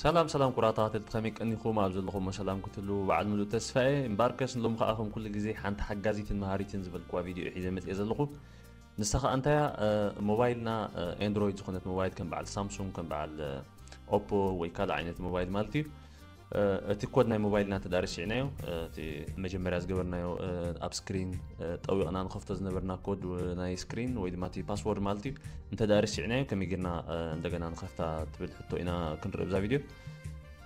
ሰላም ሰላም ኩራታ ተልቲ ከመይ ቀኒኹም? ኣብ ዘለኹም ሰላም ክትህሉ በዓል ምሉእ ተስፋ እየ። እምበኣርከስ ንሎም ከኣ ከም ኩሉ ግዜ ሓንቲ ሓጋዚትን መሃሪትን ዝበልኩዋ ቪድዮ ሒዘ መጽየ ዘለኹ። ንሳ ከኣ እንታያ? እ፣ ሞባይልና፣ እ፣ ኤንድሮይድ ዝኾነት ሞባይል ከም በዓል ሳምሱንግ፣ ከም በዓል፣ እ፣ ኦፖ ወይ ካልእ ዓይነት ሞባይል ማለት እዩ። እ፣ እቲ ኮድ ናይ ሞባይልና እንተ ደኣ ረሲዕናዮ፣ እ፣ እቲ መጀመርያ ዝገበርናዮ፣ እ፣ ኣብ ስክሪን፣ እ፣ ጠዊቕና ንኸፍቶ ዝነበርና ኮድ፣ እ፣ ናይ ስክሪን ወይ ድማ እቲ ፓስወርድ ማለት እዩ። እንተ ደኣ ረሲዕናዮ ከመይ ጌርና፣ እ፣ እንደገና ንኸፍታ ትብል ሕቶ ኢና ክንርኢ ኣብዛ ቪድዮ።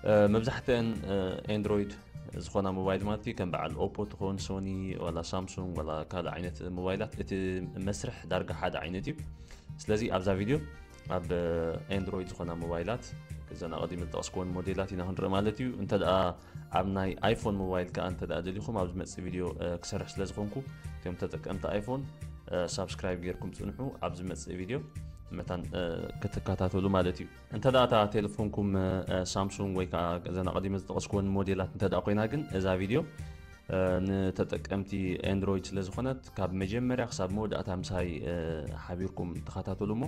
እ፣ መብዛሕትአን፣ እ፣ ኤንድሮይድ ዝኾና ሞባይል ማለት እዩ፣ ከም በዓል ኦፖ ትኾን፣ ሶኒ፣ ዋላ ሳምሱንግ፣ ዋላ ካልእ ዓይነት ሞባይላት፣ እቲ መስርሕ ዳርጋ ሓደ ዓይነት እዩ። ስለዚ ኣብዛ ቪድዮ ኣብ፣ እ፣ ኤንድሮይድ ዝኾና ሞባይላት፣ እዘን ኣቐዲመ ዝጠቐስኩወን ሞዴላት ኢና ክንርኢ ማለት እዩ። እንተ ደኣ ኣብ ናይ ኣይፎን ሞባይል ከኣ እንተ ደኣ ደሊኹም፣ ኣብ ዝመጽእ ቪድዮ፣ እ፣ ክሰርሕ ስለ ዝኾንኩ፣ እቶም ተጠቀምቲ ኣይፎን፣ እ፣ ሳብስክራይብ ጌርኩም ጽንሑ። ኣብ ዝመጽእ ቪድዮ መታን፣ እ፣ ክትከታተሉ ማለት እዩ። እንተ ደኣ እታ ቴሌፎንኩም፣ እ፣ ሳምሱንግ ወይ ከኣ እዘን ኣቐዲመ ዝጠቐስኩወን ሞዴላት እንተ ደኣ ኮይና ግን፣ እዛ ቪድዮ፣ እ፣ ንተጠቀምቲ ኤንድሮይድ ስለ ዝኾነት፣ ካብ መጀመርያ ክሳብ መወዳእታ ምሳይ፣ እ፣ ሓቢርኩም ተኸታተሉ እሞ፣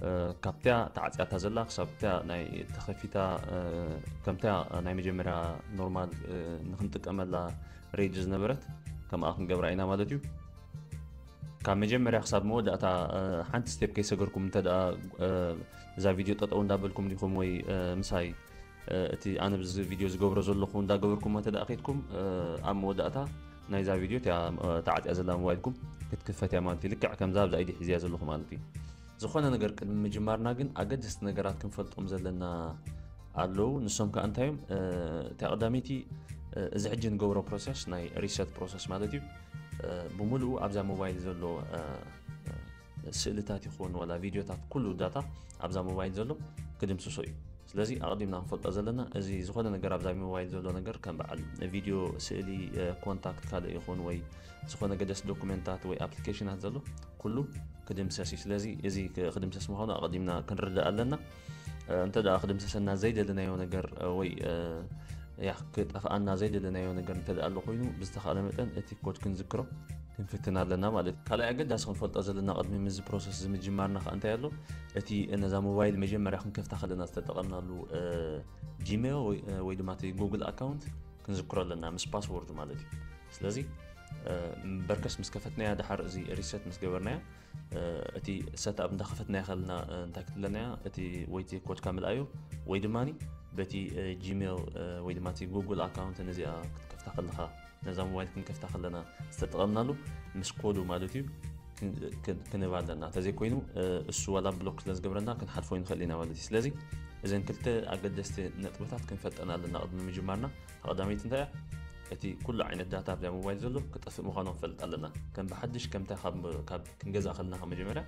እ፣ ካብቲያ ተዓጽያታ ዘላ ክሳብ እቲያ ናይ ተኸፊታ፣ እ፣ ከምቲያ ናይ መጀመርያ ኖርማል፣ እ፣ ንኽንጥቀመላ ሬጅ ዝነበረት ከምኣ ክንገብራ ኢና ማለት እዩ። ካብ መጀመርያ ክሳብ መወዳእታ፣ እ፣ ሓንቲ ስቴፕ ከይሰገርኩም እንተ ደኣ፣ እ፣ እዛ ቪድዮ ጠጠው እንዳበልኩም ዲኹም ወይ፣ እ፣ ምሳይ፣ እ፣ እቲ ኣነ ብዚ ቪድዮ ዝገብሮ ዘለኹ እንዳገበርኩሞ እንተ ደኣ ኬድኩም፣ እ፣ ኣብ መወዳእታ ናይዛ ቪድዮ እቲኣ፣ እ፣ ተዓጽያ ዘላ ሞባይልኩም ክትክፈት እያ ማለት እዩ። ልክዕ ከምዛ ኣብዛ ኢዲ ሒዝያ ዘለኹ ማለት እዩ። ዝኾነ ነገር ቅድሚ ምጅማርና ግን ኣገደስቲ ነገራት ክንፈልጦም ዘለና ኣለዉ። ንሶም ከኣ እንታይ እዮም? እ፣ እታ ቀዳመይቲ፣ እ፣ እዚ ሕጂ ንገብሮ ፕሮሰስ ናይ ሪሰት ፕሮሰስ ማለት እዩ። እ፣ ብምሉኡ ኣብዛ ሞባይል ዘሎ፣ እ፣ እ፣ ስእልታት ይኹን ዋላ ቪድዮታት፣ ኩሉ ዳታ ኣብዛ ሞባይል ዘሎ ክድምስሶ እዩ። ስለዚ ኣቐዲምና ክንፈልጦ ዘለና፣ እዚ ዝኾነ ነገር ኣብዛ ሞባይል ዘሎ ነገር ከም በዓል ቪድዮ፣ ስእሊ፣ እ፣ ኮንታክት ካልእ ይኹን ወይ ዝኾነ ገደስ ዶኩመንታት ወይ ኣፕሊኬሽናት ዘሎ ኩሉ ክድምሰስ እዩ። ስለዚ እዚ ክ-፣ ክድምሰስ ምዃኑ ኣቐዲምና ክንርዳእ ኣለና። እ፣ እንተ ደኣ ክድምሰሰና ዘይደለናዮ ነገር፣ እ፣ ወይ፣ እ፣ ያ ክጠፍኣና ዘይደለናዮ ነገር እንተ ደኣ ኣሎ ኮይኑ፣ ብዝተኻእለ መጠን እቲ ኮድ ክንዝክሮ ክንፍትን ኣለና ማለት እዩ። ካልኣይ ኣገዳሲ ክንፈልጦ ዘለና ቅድሚ ምስዚ ፕሮሰስ እዚ ምጅማርና ከኣ እንታይ ኣሎ? እቲ ነዛ ሞባይል መጀመርያ ክንከፍታ ከለና ዝተጠቐምናሉ፣ እ፣ ጂሜል ወይ፣ እ፣ ወይ ድማ እቲ ጉግል ኣካውንት ክንዝክሮ ኣለና ምስ ፓስወርዱ ማለት እዩ። ስለዚ፣ እ፣ በርከስ ምስ ከፈትናያ፣ ደሓር እዚ ሪሰት ምስ ገበርናያ፣ እ፣ እቲ ሰትኣፕ እንዳኸፈትናያ ከለና፣ እ፣ እንታይ ክትብለናያ? እቲ ወይ እቲ ኮድካ ምልኣዮ ወይ ድማ በቲ፣ እ፣ ጂሜል፣ እ፣ ወይ ድማ እቲ ጉግል ኣካውንት ነዚኣ ክትከፍታ ከለኻ፣ ነዛ ሞባይል ክንከፍታ ከለና ዝተጠቐምናሉ ምስ ኮዱ ማለት እዩ ክን-፣ ክን-፣ ክንህብ ኣለና። እንተዘይኮይኑ፣ እ፣ እሱ ዋላ ብሎክ ስለ ዝገብረና ክንሓልፎ ይንኽእል ኢና ማለት እዩ። ስለዚ እዘን ክልተ ኣገደስቲ ነጥብታት ክንፈልጠን ኣለና ቅድሚ ምጅማርና። ቀዳመይቲ እንታይ እያ? እቲ ኩሉ ዓይነት ዳታ ኣብዛ ሞባይል ዘሎ ክጠፍእ ምዃኑ ክንፈልጥ ኣለና። ከም ብሓድሽ ከምታ ካብ፣ ካብ ክንገዝእ ከለና ካብ መጀመርያ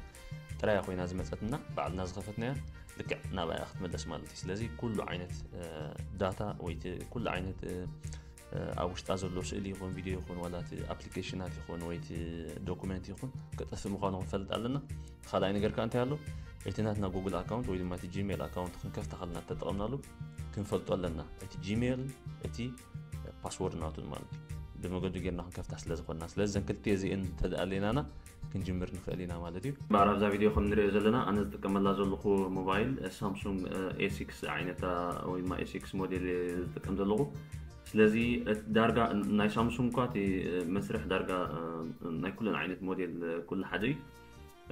ጥራያ ኮይና ዝመጸትና፣ ባዕልና ዝኸፈትናያ ልክዕ ናብኣ እያ ክትምለስ ማለት እዩ። ስለዚ ኩሉ ዓይነት፣ እ፣ ዳታ ወይ እቲ ኩሉ ዓይነት፣ እ፣ እ፣ ኣብ ውሽጣ ዘሎ ስእሊ ይኹን ቪድዮ ይኹን ዋላ እቲ ኣፕሊኬሽናት ይኹን ወይ እቲ ዶኩመንት ይኹን ክጠፍእ ምዃኑ ክንፈልጥ ኣለና። ካልኣይ ነገር ከኣ እንታይ ኣሎ? እቲ ናትና ጉግል ኣካውንት ወይ ድማ እቲ ጂሜል ኣካውንት ክንከፍታ ከለና እተጠቐምናሉ ክንፈልጦ ኣለና። እቲ ጂሜል፣ እቲ ፓስወርድ ናቱን ማለት እዩ። ብመገዱ ጌርና ክንከፍታ ስለ ዝኾንና። ስለዚ እዘን ክልተ እዚኤን እንተ ደኣ ኣለናና ክንጅምር ንኽእል ኢና ማለት እዩ። እምበኣር ኣብዛ ቪድዮ ከም ንሪኦ ዘለና ኣነ ዝጥቀመላ ዘለኹ ሞባይል ሳምሱንግ ኤ ሲክስ ዓይነታ ወይ ድማ ኤ ሲክስ ሞዴል እየ ዝጥቀም ዘለኹ። ስለዚ እቲ ዳርጋ ናይ ሳምሱንግ እኳ እቲ መስርሕ ዳርጋ ናይ ኩለን ዓይነት ሞዴል ኩሉ ሓደ እዩ።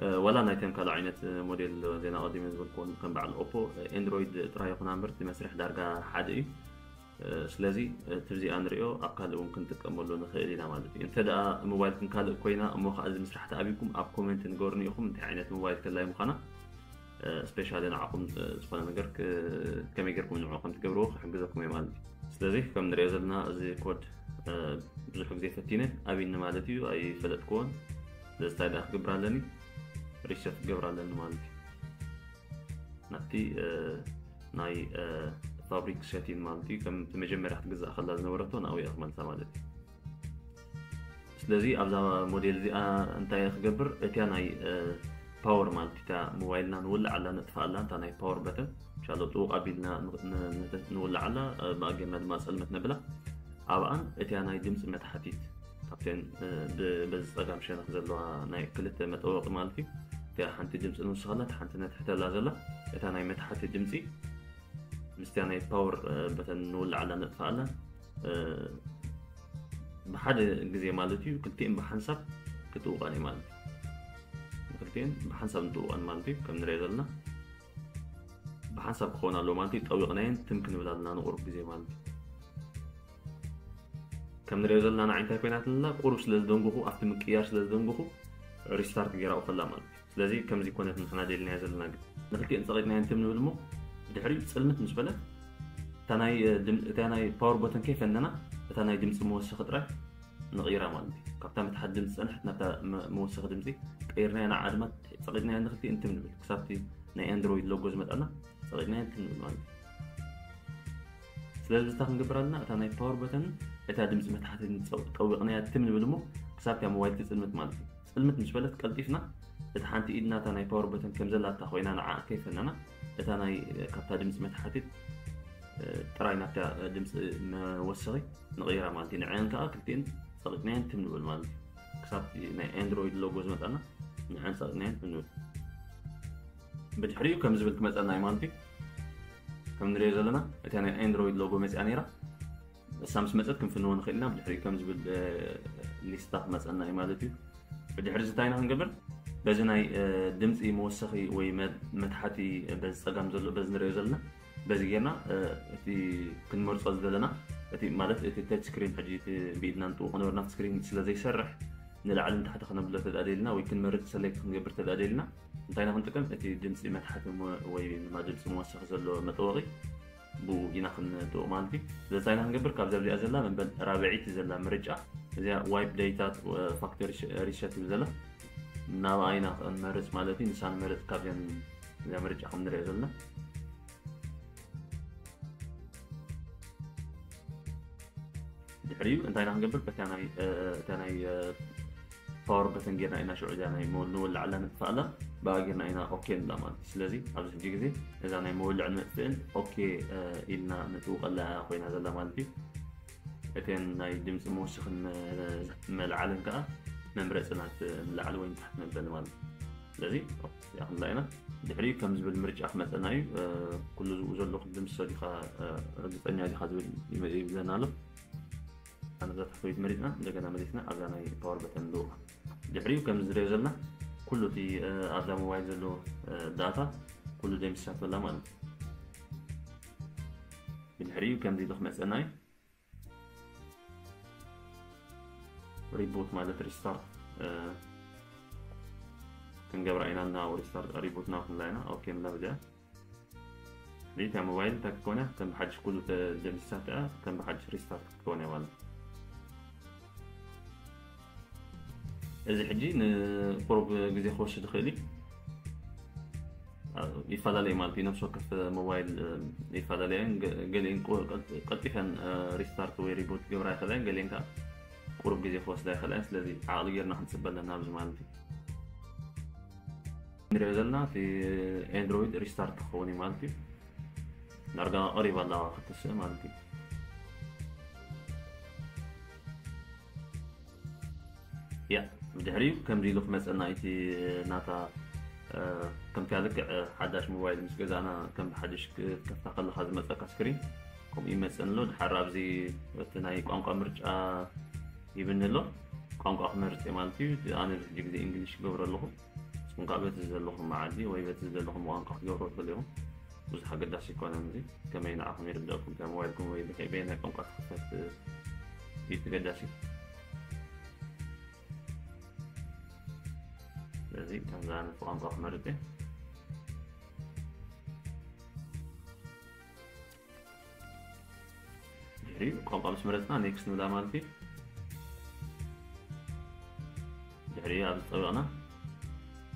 እ፣ ዋላ ናይተን ካልእ ዓይነት፣ እ፣ ሞዴል ዜና ቀዲመ ዝበልኩዎን ከም በዓል ኦፖ፣ እ፣ ኤንድሮይድ ጥራይ ይኹና እምበር እቲ መስርሕ ዳርጋ ሓደ እዩ። እ፣ ስለዚ፣ እ፣ እቲ ብዚኣ ንሪኦ ኣብ ካልእ እውን ክንጥቀመሉ ንኽእል ኢና ማለት እዩ። እንተ ደኣ ሞባይልኩም ካልእ ኮይና እሞ ኸዓ እዚ ምስራሕ ተኣብይኩም ኣብ ኮሜንት ንገሩኒ ኢኹም እንታይ ዓይነት ሞባይል ከላይ ምዃና። እ፣ ስፔሻሊ ንዓኹም፣ እ፣ ዝኾነ ነገር ክ-፣ ከመይ ጌርኩም ንዕኡ ከም ትገብርዎ ክሕግዘኩም እየ ማለት እዩ። ስለዚ ከም ንሪኦ ዘለና እዚ ኮድ፣ እ፣ ብዙሕ ግዜ ፈቲነ ኣብይኒ ማለት እዩ፣ ኣይፈለጥክዎን። ስለዚ እንታይ ደኣ ክገብር ኣለኒ? ሪሰት ክገብር ኣለኒ ማለት እዩ። ናብቲ፣ እ፣ ናይ፣ እ፣ ፋብሪክ ሴቲን ማለት እዩ። ከም እቲ መጀመርያ ክትግዛእ ከላ ዝነበረቶ ናብኡ እየ ክመልሳ ማለት እዩ። ስለዚ ኣብዛ ሞዴል እዚኣ እንታይ እየ ክገብር? እቲያ ናይ፣ እ፣ ፓወር ማለት እታ ሞባይልና ንውልዓላ ነጥፍኣላ፣ እታ ናይ ፓወር በተን፣ ኢንሻላህ ጥውቕ ኣቢልና ን-፣ ን-፣ ን-፣ ንውልዓላ፣ እ፣ ብኣገና ድማ ጸልመት ነብላ። ኣብኣን እቲያ ናይ ድምፂ መታሕቲት፣ ካብተን፣ እ፣ ብ-፣ በዚ ጸጋም ሸነኽ ዘለዋ ናይ ክልተ መጠወቒ ማለት እዩ። እቲያ ሓንቲ ድምፂ ንውስኸላ፣ እታ ሓንቲ ነትሕተላ ዘላ፣ እታ ናይ መታሕቲ ድምፂ ምስ እዚኣ ናይ ፓወር በተን ንውልዓላ ነጥፍኣላ። ብሓደ ግዜ ማለት እዩ ክልቲኤን ብሓንሳብ ክትውቀን እዩ ማለት እዩ። ክልቲኤን ብሓንሳብ እንትውቀን ማለት እዩ ከም ንሪኦ ዘለና ብሓንሳብ ክኸውን ኣለዎ ማለት እዩ። ጠዊቕናየን ትም ክንብል ኣለና ንቁሩብ ግዜ ማለት እዩ። ከም ንሪኦ ዘለና ንዓይ እንታይ ኮይናትልና ቁሩብ ስለ ዝደንጉኹ ኣብቲ ምቅያር ስለ ዝደንጉኹ ሪስታርት ገይራኡ ከላ ማለት እዩ። ስለዚ ከምዚ ኮነት ንሕና ደልናዮ ዘለና ግን ንክልቲኤን ጸቂጥናየን ትም ንብል እሞ ድሕሪኡ ጽልምት ምስ በለት እታ ናይ ድም- እታ ናይ ፓወር በተን ከይፈነና እታ ናይ ድምፂ መወሰኺ ጥራይ ንቕይራ ማለት እዩ። ካብታ ምትሓት ድምፂ ዝፀንሐት ናብታ መ- መወሰኺ ድምፂ ቀይርናያ ንዓ ድማ ጸቂጥናያ ንክልቲኤን ትም ንብል ክሳብቲ ናይ ኣንድሮይድ ሎጎ ዝመጣና ጸቂጥናያ ትም ንብል ማለት እዩ። ስለዚ ብዝታ ክንገብር ኣለና እታ ናይ ፓወር በተን እታ ድምፂ መትሓቲ ጠው- ጠዊቕናያ ትም ንብል እሞ ክሳብታ ሞባይል ትፅልምት ማለት እዩ። ፅልምት ምስ በለት ቀልጢፍና እታ ሓንቲ ኢድና እታ ናይ ፓወር በተን ከም ዘላታ ኮይና ንዓ ከይፈነና እታ ናይ ካብታ ድምፂ መትሓቲት ጥራይ ናብታ ድምፂ መወሰኺ ንቕይራ ማለት እዩ። ንዐን ከዓ ክልቲኤን ፀቂጥናየን ትም ንብል ማለት እዩ። ክሳብ ናይ ኣንድሮይድ ሎጎ ዝመጣና ንዐን ፀቂጥናየን ትም ንብል። ብድሕሪኡ ከም ዝብል ክመፀና እዩ ማለት እዩ። ከም ንሪኦ ዘለና እታ ናይ ኣንድሮይድ ሎጎ መፅኣ ነይራ። እሳ ምስ መፀት ክንፍንዎ ንኽእል ኢና። ብድሕሪኡ ከም ዝብል ሊስታ ክመፀና እዩ ማለት እዩ። ብድሕሪ እዚ እንታይ ኢና ክንገብር? በዚ ናይ ድምፂ መወሰኺ ወይ መትሓቲ በዚ ፀጋም ዘሎ በዚ ንሪኦ ዘለና በዚ ጌርና እቲ ክንመርፆ ዝደለና እቲ ማለት እቲ ተች ስክሪን ሕጂ ብኢድና ንጥውቕ ነበርና ስክሪን ስለ ዘይሰርሕ ንላዕሊ ንታሕቲ ክነብሎ ተዳ ደልና ወይ ክንመርፅ ሰሌክት ክንገብር ተዳ ደልና እንታይ ኢና ክንጥቀም? እቲ ድምፂ መትሓቲ ወይ ድማ ድምፂ መወሰኺ ዘሎ መጠወቒ ብኡ ኢና ክንጥውቕ ማለት እዩ። ስለዚ እንታይ ኢና ክንገብር? ካብ ዘብዚኣ ዘላ መንበል ራብዒቲ ዘላ ምርጫ እዚኣ ዋይፕ ዴታ ፋክተሪ ሪሰት ትብል ዘላ ናብኣ ኢና ክንመርፅ ማለት እዩ። ንሳ ንመርፅ ካብዚኣን እዚኣ ምርጫ ከም ንሪኦ ዘለና ድሕሪኡ እንታይ ኢና ክንገብር? በታ ናይ እታ ናይ ፓወር በተን ጌርና ኢና ሽዑ እዚኣ ናይ ንወላዕላ ንጥፋኣላ ብኣ ጌርና ኢና ኦኬ ንብላ ማለት እዩ። ስለዚ ኣብዚ ሕጂ ግዜ እዛ ናይ መወልዕን መጥፍእን ኦኬ ኢልና ንጥውቀላ ኮይና ዘላ ማለት እዩ። እተን ናይ ድምፂ መወሰኽን መልዓልን ከዓ መምረፂ ናት ንላዕሊ ወይ ንታሕቲ መበሊ ማለት እዩ። ስለዚ እዚኣ ክንብላ ኢና። ድሕሪኡ ከም ዝብል ምርጫ ክመፀና እዩ። ኩሉ ዝብኡ ዘለኹ ድምፂ ሰዲኻ ርግፀኛ ዲኻ ዝብል ይብለና ኣሎ። ኣነ እዛ ታሕተወይቲ መሪፅና እንደገና መሊስና ኣብዛ ናይ ፓወር በተን ንልውካ። ድሕሪኡ ከም ዝሪኦ ዘለና ኩሉ እቲ ኣብዛ ሞባይል ዘሎ ዳታ ኩሉ ደምሲሳቶ ኣላ ማለት እዩ። ብድሕሪኡ ከምዚ ኢሉ ክመፀና እዩ። ሪቡት ማለት ሪስታርት ክንገብራ ኢና እና ሪስታርት ሪቡት ናብ ክንብላ ኢና። ኦኬ ንብላ ብዚኣ ሪታ ሞባይል እንታይ ክትኮን እያ ከም ብሓድሽ ኩሉ ተደምሲሳ እያ ከም ብሓድሽ ሪስታርት ክትኮን እያ ማለት እዩ። እዚ ሕጂ ንቁሩብ ግዜ ክወስድ ይኽእል እዩ። ይፈላለየ ማለት እዩ። ነፍሲ ወከፍ ሞባይል ይፈላለየ እየን። ገ- ገሊአን ቁ- ቀልጢ- ቀልጢፈን ሪስታርት ወይ ሪቡት ክገብራ ይኽእላ እየን። ገሊአን ከዓ ቁሩብ ግዜ ክወስዳ ይኽእላ እየን። ስለዚ ዓቕሊ ጌርና ክንፅበ ኣለና ኣብዚ ማለት እዩ። ንሪኦ ዘለና እቲ ኤንድሮይድ ሪስታርት ክኸውን እዩ ማለት እዩ። ዳርጋ ቀሪባ ኣለዋ ክትስእ ማለት እዩ። ያ ብድሕሪኡ ከምዚ ኢሉ ክመፀና እቲ ናታ ከምቲ ልክዕ ሓዳሽ ሞባይል ምስ ገዛእና ከም ብሓድሽ ክትከፍታ ከለካ ዝመፀካ ስክሪን ከምኡ ይመፀን ኣሎ። ድሓር ኣብዚ እቲ ናይ ቋንቋ ምርጫ ይብኒ ኣሎ። ቋንቋ ክመርፅ እየ ማለት እዩ። ኣነ ብዙሕ ግዜ እንግሊሽ ክገብሮ ኣለኹ። ንስኹም ከዓ በቲ ዝደለኹም መዓዲ ወይ በቲ ዝደለኹም ቋንቋ ክትገብሮ ትኽእሉ ኢኹም። ብዙሕ ኣገዳሲ ኣይኮነን። እዚ ከመይ ንዓኹም ይርደእኩም እታ ሞባይልኩም ወይ በየናይ ቋንቋ ትኽፈት እዩ ተገዳሲ። ስለዚ ከምዚ ዓይነት ቋንቋ ክመርፅ እየ። ድሕሪኡ ቋንቋ ምስ መረፅና ኔክስት ንብላ ማለት እዩ። ድሕሪኡ ኣብዚ ፀቢቕና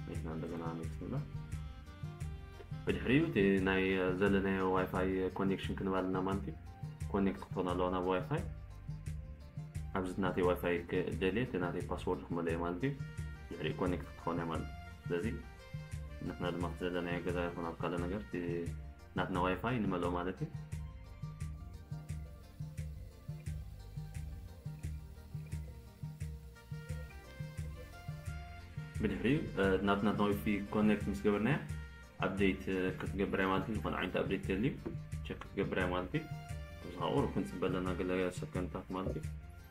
ኔክስት እንደገና ኔክስት ንብላ። ብድሕሪኡ እቲ ናይ ዘለናዮ ዋይፋይ ኮኔክሽን ክንባልና ማለት እዩ። ኮኔክት ክትኾን ኣለዋ ናብ ዋይፋይ። ኣብዚ ናተይ ዋይፋይ ክደልየ እቲ ናተይ ፓስወርድ ክመልኦ ማለት እዩ። ድሕሪኡ ኮኔክት ክትኾን እያ ማለት እዩ። ስለዚ ንሕና ድማ ዘለናዮ ገዛ ይኹን ኣብ ካልእ ነገር እቲ ናትና ዋይፋይ ንመልኦ ማለት እዩ። ብድሕሪኡ ናትና ዋይፋይ ኮኔክት ምስ ገበርናዮ ኣፕዴት ክትገብር እያ ማለት እዩ። ዝኾነ ዓይነት ኣፕዴት ተልዩ ቸክ ክትገብር እያ ማለት እዩ። እዚ ከዓ ቁሩብ ክንፅበ ኣለና፣ ገለ ሰከንድታት ማለት እዩ።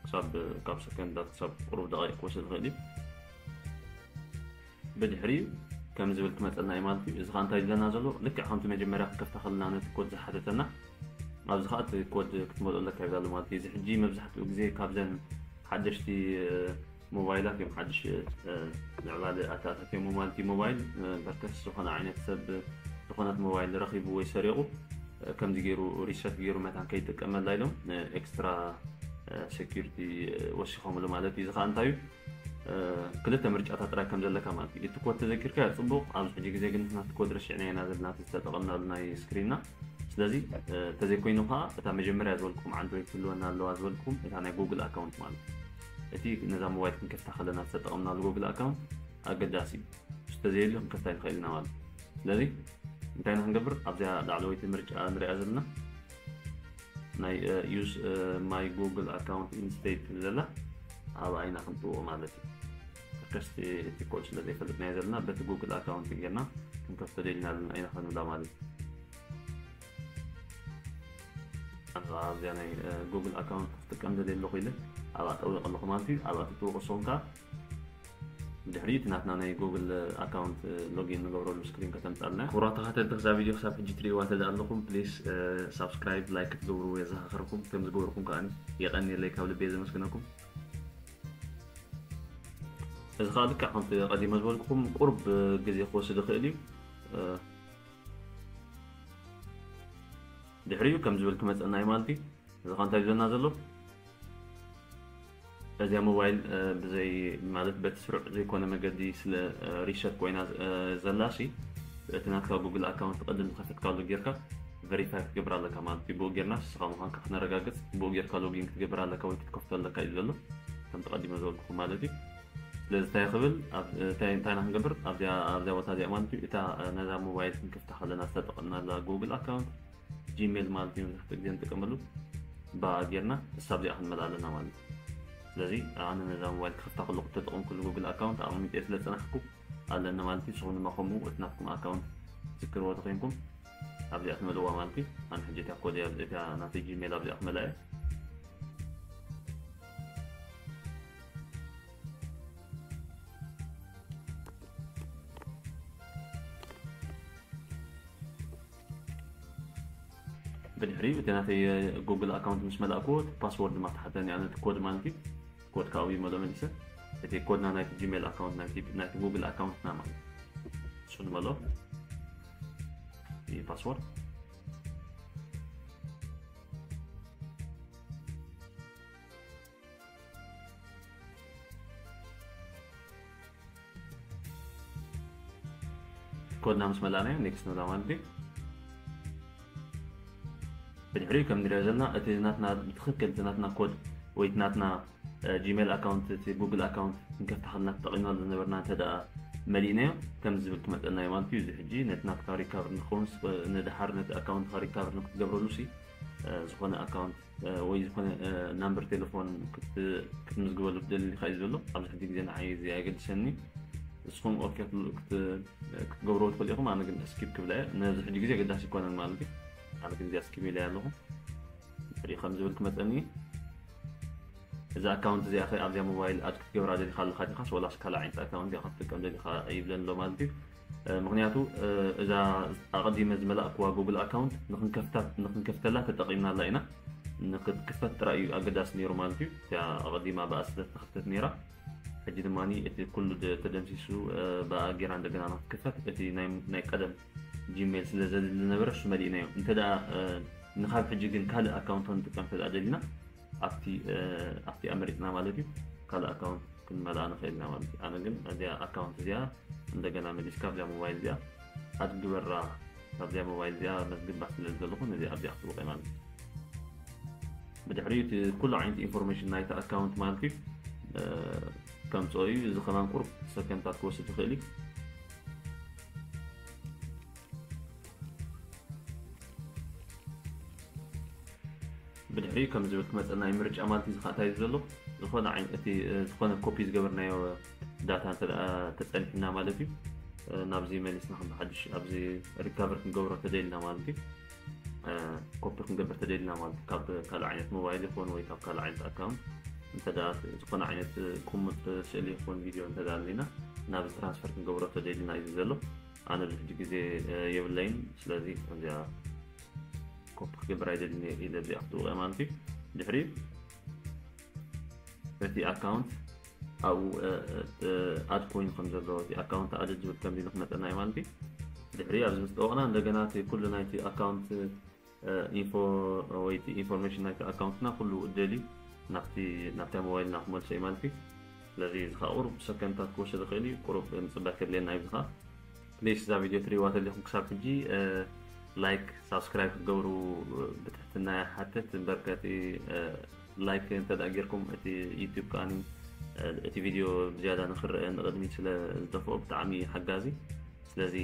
ክሳብ ካብ ሰከንድታት ክሳብ ቁሩብ ደቂቕ ክወስድ ይኽእል እዩ። ብድሕሪኡ ከም ዝብል ክመፀልና እዩ ማለት እዩ። እዚ ከዓ እንታይ ይብለና ዘሎ? ልክዕ ከምቲ መጀመርያ ክንከፍታ ከለና ነቲ ኮድ ዝሓተተና፣ ኣብዚ ከዓ እቲ ኮድ ክትመልኦ ኣለካ ይብላ ኣሎ ማለት እዩ። እዚ ሕጂ መብዛሕትኡ ግዜ ካብዘን ሓደሽቲ ሞባይላት እዮም፣ ሓድሽ ምዕባለ ኣተኣታትዮም ማለት እዩ። ሞባይል በርከስ ዝኾነ ዓይነት ሰብ ዝኾነት ሞባይል ረኺቡ ወይ ሰሪቑ ከምዚ ገይሩ ሪሰት ገይሩ መታን ከይጥቀመላ ኢሎም ኤክስትራ ሴኩሪቲ ወሲኾምሉ ማለት እዩ። እዚ ከዓ እንታይ እዩ? ክልተ ምርጫታት ጥራይ ከም ዘለካ ማለት እዩ። እቲ ኮድ ተዘኪርካዮ ጽቡቕ፣ ኣብዚ ሕጂ ግዜ ግን ናቲ ኮድ ረሲዕናዮ ኢና ዘለና፣ እቲ ዝተጠቐምናሉ ናይ ስክሪንና። ስለዚ ተዘይኮይኑ ከዓ እታ መጀመርያ ዝበልኩም፣ ኣንድሮይድ ክህልወና ኣለዋ ዝበልኩም፣ እታ ናይ ጉግል ኣካውንት ማለት እዩ። እቲ ነዛ ሞባይል ክንከፍታ ከለና ዝተጠቐምናሉ ጉግል ኣካውንት ኣገዳሲ እዩ። እሱ ተዘየሉ ክንከፍታ ኣይንኽእል ኢና ማለት እዩ። ስለዚ እንታይ ኢና ክንገብር? ኣብዚኣ ላዕለወይቲ ምርጫ ንሪኣ ዘለና ናይ use my Google account instead ትብል ዘላ ኣብኣ ኢና ክንጥውቖ ማለት እዩ። ከስቲ እቲ ኮድ ስለ ዘይፈልጥናዮ ዘለና በቲ ጉግል ኣካውንት ጌርና ክንከፍቶ ደሊና ኣለና ኢና ክንብላ ማለት እዩ። ኣብዚኣ ናይ ጉግል ኣካውንት ክጥቀም ደልየ ኣለኹ ኢለ ኣብኣ ጠዊቐ ኣለኹ ማለት እዩ። ኣብኣ ትጥውቑ ንስኹም ከኣ ድሕሪ እቲ ናትና ናይ ጉግል ኣካውንት ሎጊን ንገብረሉ ስክሪን ከተምጻልና። ክቡራት ተኸታተልቲ፣ ክዛ ቪድዮ ክሳብ ሕጂ ትርእይዋ ተደኣ ኣለኹም፣ ፕሊስ ሳብስክራይብ፣ ላይክ ክትገብሩ የዘኻኽረኩም። ከም ዝገበርኩም ከኣ የቐንየለይ፣ ካብ ልቢ እየ ዘመስግነኩም። እዚ ከኣ ልክዕ ከምቲ ቀዲመ ዝበልኩኹም ቁሩብ ግዜ ክወስድ ይኽእል እዩ። ድሕሪኡ ከም ዝብል ክመጸና እዩ ማለት እዩ። እዚ ከ እንታይ ዝብለና ዘሎ? እዚኣ ሞባይል ብዘይ ማለት በቲ ስሩዕ ዘይኮነ መገዲ ስለ ሪሰት ኮይና ዘላ ሲ፣ እቲ ናትካ ጉግል ኣካውንት ቅድም ዝኸፈትካሉ ጌርካ ቨሪፋይ ክትገብር ኣለካ ማለት እዩ። ብኡ ጌርና ንስኻ ምዃንካ ክነረጋግጽ ብኡ ጌርካ ሎጊን ክትገብር ኣለካ ወይ ክትከፍቶ ኣለካ እዩ ዘሎ፣ ከም ተቐዲመ ዝበልኩኹም ማለት እዩ። ስለዚ እንታይ ክብል እንታይ ኢና ክንገብር? ኣብዚኣ ኣብዚኣ ቦታ እዚኣ ማለት እዩ፣ እታ ነዛ ሞባይል ክንከፍታ ከለና ዝተጠቐምናላ ጉግል ኣካውንት ጂሜል ማለት እዩ፣ መብዛሕትኡ ግዜ ንጥቀመሉ። ብኣ ጌርና እሳ ኣብዚኣ ክንመልኣ ኣለና ማለት እዩ። ስለዚ ኣነ ነዛ ሞባይል ክኸፍታ ከለኹ እተጠቐምኩሉ ጉግል ኣካውንት ኣቐሚጠ ስለ ዝጸናሕኩ ኣለኒ ማለት እዩ። ንስኹም ድማ ከምኡ እቲ ናትኩም ኣካውንት ትዝክርዎ ተኾይንኩም ኣብዚኣ ትመልእዋ ማለት እዩ። ኣነ ሕጂ እታ ኮድ እያ፣ እታ ናተይ ጂሜል ኣብዚኣ ክመልኣ እየ። ብድሕሪኡ እቲ ናተይ ጉግል ኣካውንት ምስ መላእክዎ እቲ ፓስወርድ ድማ ተሓተኒ፣ ኣነ እቲ ኮድ ማለት እዩ። ኮድ ካብኡ ይመሎ መሊሰ። እቲ ኮድና ናይቲ ጂሜል ኣካውንት ናይቲ ናይቲ ጉግል ኣካውንትና ማለት እዩ። እሱ ንመሎ እዩ ፓስወርድ። ኮድና ምስ መላእናዮ ኔክስት ንብላ ማለት እዩ። ብድሕሪኡ ከም ንሪኦ ዘለና እቲ ናትና ብትኽክል እቲ ናትና ኮድ ወይ እቲ ናትና ጂሜል ኣካውንት እቲ ጉግል ኣካውንት ክንከፍታ ከለና ተጠቒምናሉ ዝነበርና እንተ ደኣ መሊእናዮ ከምዚ ዝብል ክመፀና እዩ ማለት እዩ። እዚ ሕጂ ነቲ ናትካ ሪካቨር ንክኸውን ንድሓር ነቲ ኣካውንትካ ሪካቨር ንክትገብረሉ ሲ ዝኾነ ኣካውንት ወይ ዝኾነ ናምበር ቴሌፎን ክትምዝግበሉ ትደሊ ኢኻ እዩ ዘሎ። ኣብዚ ሕጂ ግዜ ንዓይ እዚ ኣየገድሰኒ። ንስኹም ኦኬ ክትገብርዎ ትኽእሉ ኢኹም። ኣነ ግን ስኪፕ ክብላ እየ። ነዚ ሕጂ ግዜ ኣገዳሲ ኣይኮነን ማለት እዩ። ኣነ ግን እዚኣ ስኪፕ ኢለ ኣለኹ። ሪኢ ከም ዝብል ክመፀኒ እዚ ኣካውንት እዚኣ ኸ ኣብዚኣ ሞባይል ኣድ ክትገብራ ደሊኻ ኣለኻ ዲኻስ ወላስ ካልእ ዓይነት ኣካውንት ኢኻ ክትጥቀም ደሊኻ ይብለኒ ኣሎ ማለት እዩ። ምክንያቱ እዛ ኣቐዲመ ዝመላእክዋ ጉግል ኣካውንት ንክንከፍተላ ተጠቒምናላ ኢና። ንክትክፈት ጥራይ እዩ ኣገዳሲ ነይሩ ማለት እዩ። እቲኣ ኣቐዲማ ብኣ ስለ ዝተኸፍተት ነይራ። ሕጂ ድማ እቲ ኩሉ ተደምሲሱ ብኣ ጌራ እንደገና ንክትክፈት እቲ ናይ ቀደም ጂሜል ስለ ዘድሊ ዝነበረ እሱ መሊእናዮ። እንተ ደኣ ንካብ ሕጂ ግን ካልእ ኣካውንት ክንጥቀም እንተ ደኣ ደሊና ኣብቲ ኣብቲ ኣመሪጽና ማለት እዩ ካልእ ኣካውንት ክንመልኣ ንኽእል ኢና ማለት እዩ። ኣነ ግን እዚኣ ኣካውንት እዚኣ እንደገና መሊስካ ኣብዚኣ ሞባይል እዚኣ ኣድ ግበራ፣ ካብዚኣ ሞባይል እዚኣ መዝግባ ስለ ዝደለኹ ነዚኣ ኣብዚኣ ክጥውቕ እየ ማለት እዩ። ብድሕሪኡ እቲ ኩሉ ዓይነት ኢንፎርሜሽን ናይቲ ኣካውንት ማለት እዩ ከምፅኦ እዩ። እዚ ከማን ቁሩብ ሰከንድታት ክወስድ ይኽእል እዩ። ብድሕሪኡ ከም ዝብል ክመፀና እዩ ምርጫ ማለት እዩ። ዝካእታይ ዘሎ ዝኾነ ዓይነት እቲ ዝኾነ ኮፒ ዝገበርናዮ ዳታ እንተ ተፀኒሕና ማለት እዩ ናብዚ መሊስና ከም ብሓድሽ ኣብዚ ሪካቨር ክንገብሮ ተደልና ማለት እዩ። ኮፒ ክንገብር ተደሊና ማለት እዩ። ካብ ካልእ ዓይነት ሞባይል ይኹን ወይ ካብ ካልእ ዓይነት ኣካውንት እንተ ዝኾነ ዓይነት ቁሙጥ ስእሊ ይኹን ቪድዮ እንተ ኣለና ናብ ትራንስፈር ክንገብሮ ተደሊና እዩ ዘሎ። ኣነ ብዙሕ ግዜ የብለይን። ስለዚ እዚኣ ኮፒ ክገብር ኣይደልን ኢለ እዚኣ ክትውቀ ማለት እዩ። ድሕሪ እቲ ኣካውንት ኣብኡ ኣድ ኮይኑ ከም ዘሎ እቲ ኣካውንት ኣድ ዝብል ከም ኢሉ ክመፀና እዩ ማለት እዩ። ድሕሪ ኣብዚ ምስ ጠወቕና እንደገና እቲ ኩሉ ናይቲ ኣካውንት ኢንፎ ወይ ኢንፎርሜሽን ናይቲ ኣካውንትና ኩሉ ደልዩ ናብቲ ናብታ ሞባይልና ክመልሶ እዩ ማለት እዩ። ስለዚ እዚ ከዓ ቁሩብ ሰከንድታት ክወስድ ይኽእል እዩ። ቁሩብ ምፅባይ ከድልየና እዩ። እዚ ከዓ ፕሊስ እዛ ቪድዮ ትሪእዋ ተለኹም ክሳብ ሕጂ ላይክ ሳብስክራይብ ክትገብሩ ብትሕትና ይሓትት። እምበር ከቲ ላይክ እንተ ጌርኩም እቲ ዩቱብ ከዓኒ እቲ ቪድዮ ብዝያዳ ንክረአ ንቕድሚት ስለ ዝደፍኦ ብጣዕሚ ሓጋዚ። ስለዚ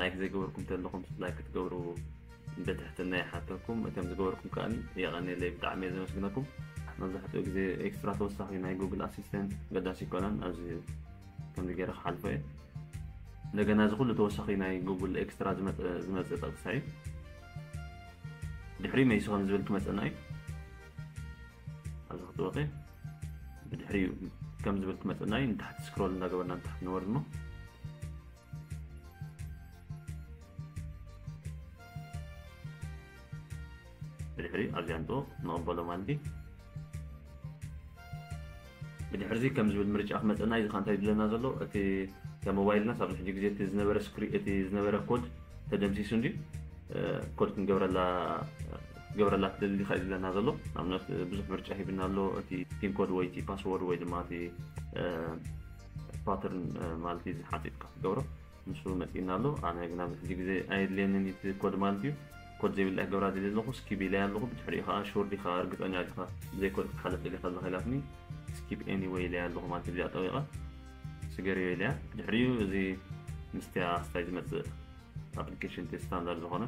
ላይክ ዘይገበርኩም ተለኹም ላይክ ክትገብሩ ብትሕትና ይሓተኩም። እቶም ዝገበርኩም ከዓኒ የቐንየለይ፣ ብጣዕሚ እየ ዘመስግነኩም። መብዛሕትኡ ግዜ ኤክስትራ ተወሳኺ ናይ ጉግል ኣሲስተንት ገዳሲ ይኮነን። ኣብዚ ከምዚ ገይረ ክሓልፎ እየ። እንደገና እዚ ኩሉ ተወሳኺ ናይ ጉግል ኤክስትራ ዝመፀ ጠቅሳ እዩ። ድሕሪ መይሱ ከም ዝብል ክመፀና እዩ። ኣብዚ ክትወቂ ብድሕሪኡ ከም ዝብል ክመፀና እዩ። ንታሕቲ ስክሮል እንዳገበርና ንታሕቲ ንወርድ እሞ ብድሕሪ ኣብዚኣ ንጥወቕ ንቕበሎ ማለት እዩ። ብድሕርዚ ከም ዝብል ምርጫ ክመፀና እዩ። እዚ ከዓ እንታይ ይብለና ዘሎ? እቲ ሞባይልና ሳብ ሕጂ ግዜ እቲ ዝነበረ ስክሪ እቲ ዝነበረ ኮድ ተደምሲሱ እንዲ ኮድ ክንገብረላ ክትገብረላ ትደሊ ዲኻ እዩ ዝብለና ዘሎ። ንኣብነት ብዙሕ ምርጫ ሂብና ኣሎ። እቲ ፒን ኮድ ወይ እቲ ፓስወርድ ወይ ድማ እቲ ፓተርን ማለት እዩ ዝሓፂጥካ ክትገብሮ ንሱ መፂእና ኣሎ። ኣነ ግን ኣብዚ ሕጂ ግዜ ኣየድልየንን እቲ ኮድ ማለት እዩ። ኮድ ዘይብላ ክገብራ ደልየ ኣለኹ። ስኪፕ ኢለያ ኣለኹ። ብድሕሪኡ ከዓ ሹር ዲኻ እርግፀኛ ዲኻ ብዘይ ኮድ ክትሓልፍ ደሊኻ ኣለኻ ኢላትኒ። ስኪፕ ኤኒወይ ኢለያ ኣለኹ ማለት እዩ። እዚኣ ጠዊቐ ስገርዮ ኢለያ። ብድሕሪኡ እዚ ምስቲያ ስታይ ዝመፅእ ኣፕሊኬሽን እቲ ስታንዳርድ ዝኾነ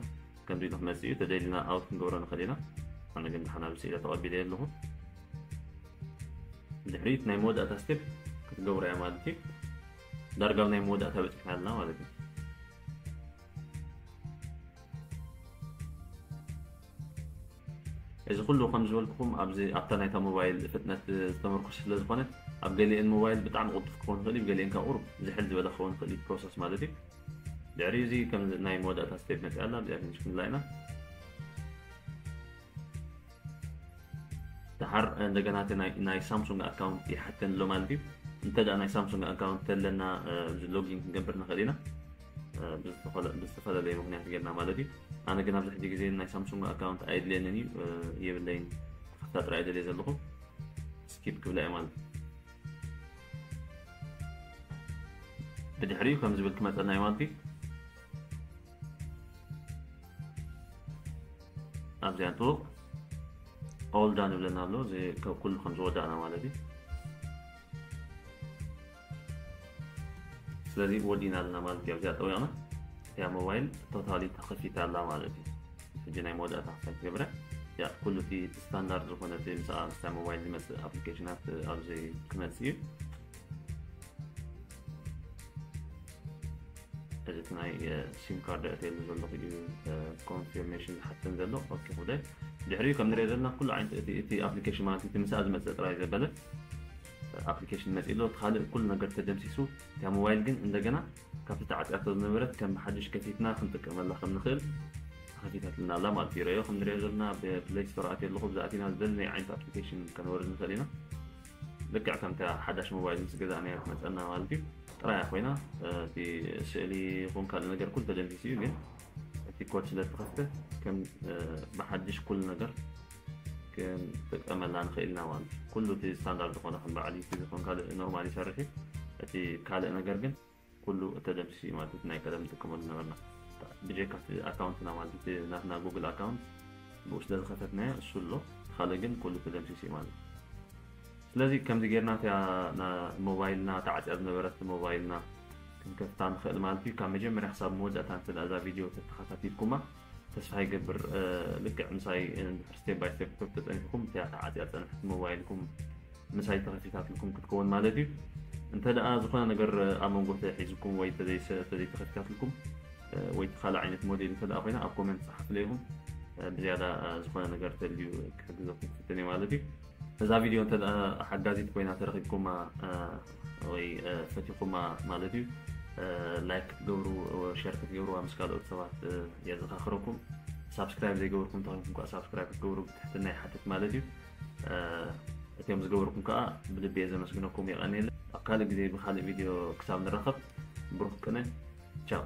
ከምዚ ኢሉ ክመፅእ እዩ። ተደሊና ኣውት ክንገብሮ ንኽእል ኢና። ኣነ ግን ድሓን ኣብዚ ስኢለ ተቐቢለ ኣለኹ። ድሕሪት ናይ መወዳእታ ስቴፕ ክትገብሮ እያ ማለት እዩ። ዳርጋ ኣብ ናይ መወዳእታ በፂሕና ኣለና ማለት እዩ። እዚ ኩሉ ከም ዝበልኩኹም ኣብዚ ኣብታ ናይታ ሞባይል ፍጥነት ዝተመርኮሰ ስለ ዝኾነ ኣብ ገሊአን ሞባይል ብጣዕሚ ቅልጡፍ ክኸውን ይኽእል እዩ፣ ገሊአን ካብ ቁሩብ ዝሕል ዝበለ ክኸውን ይኽእል እዩ ፕሮሰስ ማለት እዩ። ድሕሪ እዚ ከም ናይ መወዳእታ ስቴፕ መፅኣ ኣላ፣ ኣብዚኣ ፊኒሽ ክንብላ ኢና። ደሓር እንደገና እቲ ናይ ናይ ሳምሱንግ ኣካውንት ይሓተኒ ኣሎ ማለት እዩ። እንተ ደኣ ናይ ሳምሱንግ ኣካውንት ተለና እዚ ሎጊን ክንገብር ንኽእል ኢና ብዝተፈላለየ ምኽንያት ጌርና ማለት እዩ። ኣነ ግን ኣብዚ ሕጂ ግዜ ናይ ሳምሱንግ ኣካውንት ኣየድልየንን እዩ፣ የብለይን። ክፍታ ጥራይ ደልየ ዘለኹ ስኪፕ ክብላ እየ ማለት እዩ። ብድሕሪኡ ከም ዝብል ክመፀና እዩ ማለት እዩ። ኣብዚኣ ንጥውቕ ኦል ዳን ይብለና ኣሎ። እዚ ካብ ኩሉ ከም ዝወዳእና ማለት እዩ። ስለዚ ወዲና ኣለና ማለት እዩ። ኣብዚኣ ጠዊቕና እቲያ ሞባይል ቶታሊ ተኸፊታ ኣላ ማለት እዩ። ሕጂ ናይ መወዳእታ ክሳብ ትገብረ ያ ኩሉ እቲ ስታንዳርድ ዝኾነ እቲ ምስኣ ምስታ ሞባይል ዝመፅእ ኣፕሊኬሽናት ኣብዚ ክመፅእ እዩ። እዚ እቲ ናይ ሲም ካርድ ኣእትየሉ ዘለኹ እዩ ኮንፊርሜሽን ዝሓተን ዘሎ። ኦኬ ክብለ ድሕሪኡ ከም ንሪኦ ዘለና ኩሉ ዓይነት እቲ ኣፕሊኬሽን ማለት እቲ ምስኣ ዝመፅእ ጥራይ ዘበለ ኣፕሊኬሽን መፂእ ኣሎ። እቲ ካልእ ኩሉ ነገር ተደምሲሱ እቲያ ሞባይል ግን እንደገና ካብቲ ተዓፅያቶ ዝነበረት ከም ብሓድሽ ከፊትና ክንጥቀመላ ከም ንኽእል ተኸፊታትልና ኣላ ማለት እዩ። ረዮ ከም ንሪኦ ዘለና ብፕለይ ስቶር ኣትየ ኣለኹ። ብዛእቲና ዝደለናዮ ዓይነት ኣፕሊኬሽን ከነወርድ ንኽእል ኢና። ልክዕ ከምታ ሓዳሽ ሞባይል ምስ ገዛእናያ ትመፀና ማለት እዩ። ጥራያ ኮይና እቲ ስእሊ ይኹን ካልእ ነገር ኩሉ ተደምሲሱ እዩ። ግን እቲ ኮድ ስለ ተኸፍተ ከም ብሓድሽ ኩሉ ነገር ክንጥቀመላ ንኽእል ኢና ማለት እዩ። ኩሉ እቲ ስታንዳርድ ዝኾነ ከም በዓል ዩቲብ ይኹን ካልእ ኖርማል ይሰርሕ እዩ። እቲ ካልእ ነገር ግን ኩሉ ተደምሲሱ እዩ ማለት እዩ። ናይ ቀደም ንጥቀመሉ ነበርና ብጀካ እቲ ኣካውንትና ማለት እቲ ናትና ጉግል ኣካውንት ብኡ ስለ ዝኸፈትናዮ እሱ ኣሎ። ካልእ ግን ኩሉ ተደምሲሱ እዩ ማለት እዩ። ስለዚ ከምዚ ጌርና እቲያ ሞባይልና ተዓፅያ ዝነበረት ሞባይልና ክንከፍታ ንኽእል ማለት እዩ። ካብ መጀመርያ ክሳብ መወዳእታ እንተ እዛ ቪድዮ ተተኸታቲልኩማ ተስፋ ይገብር። ልክዕ ምሳይ እንድሕር ስቴፕ ባይ ስቴፕ ተፀኒሕኩም እቲያ ተዓፅያ ዝፀንሐት ሞባይልኩም ምሳይ ተኸፊታትልኩም ክትከውን ማለት እዩ። እንተ ደኣ ዝኾነ ነገር ኣብ መንጎ ተሒዝኩም ወይ ተዘይተኸፊታትልኩም ወይ እቲ ካልእ ዓይነት ሞዴል እንተ ደኣ ኮይና ኣብ ኮመንት ፀሓፍለ ኢኹም። ብዝያዳ ዝኾነ ነገር ተልዩ ክሕግዘኩም ክፍትን እየ ማለት እዩ። እዛ ቪድዮ እንተ ሓጋዚት ኮይና ተረኺብኩማ ወይ ፈቲኹማ ማለት እዩ፣ ላይክ ክትገብሩ፣ ሸር ክትገብርዋ ምስ ካልኦት ሰባት የዘኻኽረኩም። ሳብስክራይብ ዘይገበርኩም ተኾይንኩም ከዓ ሳብስክራይብ ክትገብሩ ብትሕትና ይሓትት ማለት እዩ። እቲኦም ዝገበርኩም ከዓ ብልቢ እየ ዘመስግነኩም። የቐንየለ። ኣብ ካልእ ግዜ ብካልእ ቪድዮ ክሳብ ንራኸብ ብሩክ ቅነ። ቻው።